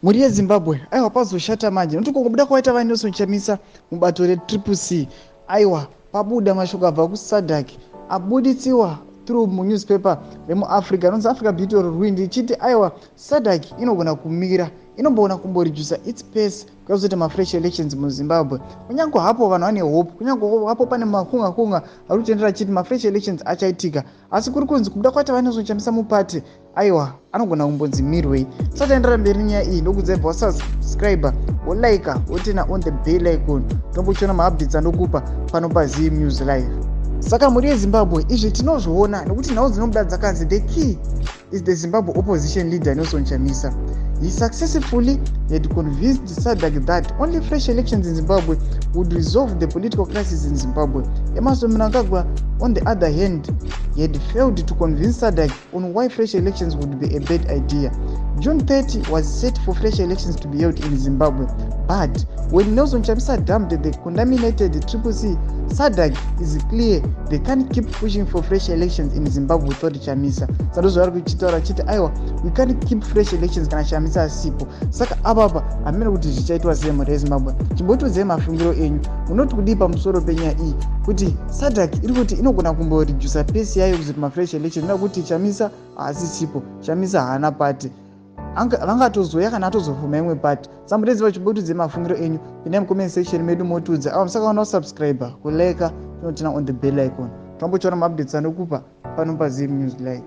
Mhuri yeZimbabwe, aiwa, pazoshata manje nokuti kungobuda kwaita vaNelson Chamisa mubato reTriple C, aiwa, pabuda mashoko abva kuSADC abuditsiwa through munewspaper remuAfrica anonzi Africa Beauty Rwindi, ichiti aiwa, SADC inogona kumira, inomboona kumboredusa its pace kuya kuzoita mafresh elections muZimbabwe. Kunyange hapo vanhu vane hope, kunyange hapo pane makunga kunga ari kutendera achiti mafresh elections achaitika, asi kuri kunzi kubuda kwaita vaNelson Chamisa mupati, aiwa, anogona kumbonzi mirwei. Tisataendera mberi nenyaya iyi, ndokudzai bva wasubscribe, wolike, woturn on the bell icon, tombochiona maupdates andokupa pano paZim News Live. Saka mhuri yeZimbabwe, izvi tinozviona nekuti nhau dzinobuda dzakanzi the key is the Zimbabwe opposition leader Nelson Chamisa. He successfully had convinced SADC that only fresh elections in Zimbabwe would resolve the political crisis in Zimbabwe. Emmerson Mnangagwa, on the other hand, he had failed to convince SADC on why fresh elections would be a bad idea. June 30 was set for fresh elections to be held in Zimbabwe, but when Nelson Chamisa dumped the contaminated Triple C, SADC is clear they can't keep pushing for fresh elections in Zimbabwe without Chamisa. Sandozvavari kuchitaura chiti aiwa, we can't keep fresh elections kana Chamisa asipo. Saka apapa hamene kuti zvichaitwa sei. Mhuri yeZimbabwe, chimbotiudzai mafungiro enyu, munoti kudii pamusoro penyaya iyi, kuti SADC iri kuti inogona kumboredusa pace yayo kuzoti mafresh elections nekuti Chamisa haasisipo, Chamisa haana pati, vangatozoya kana atozofuma imwe pati. Sambureziva, chimbotiudzai mafungiro enyu, pindai mucomment section medu motiudza. Ava musakaona kusubscribe, kulike, tinoturn on the bell icon, tombochiona maupdates anokupa pano paZim News Live.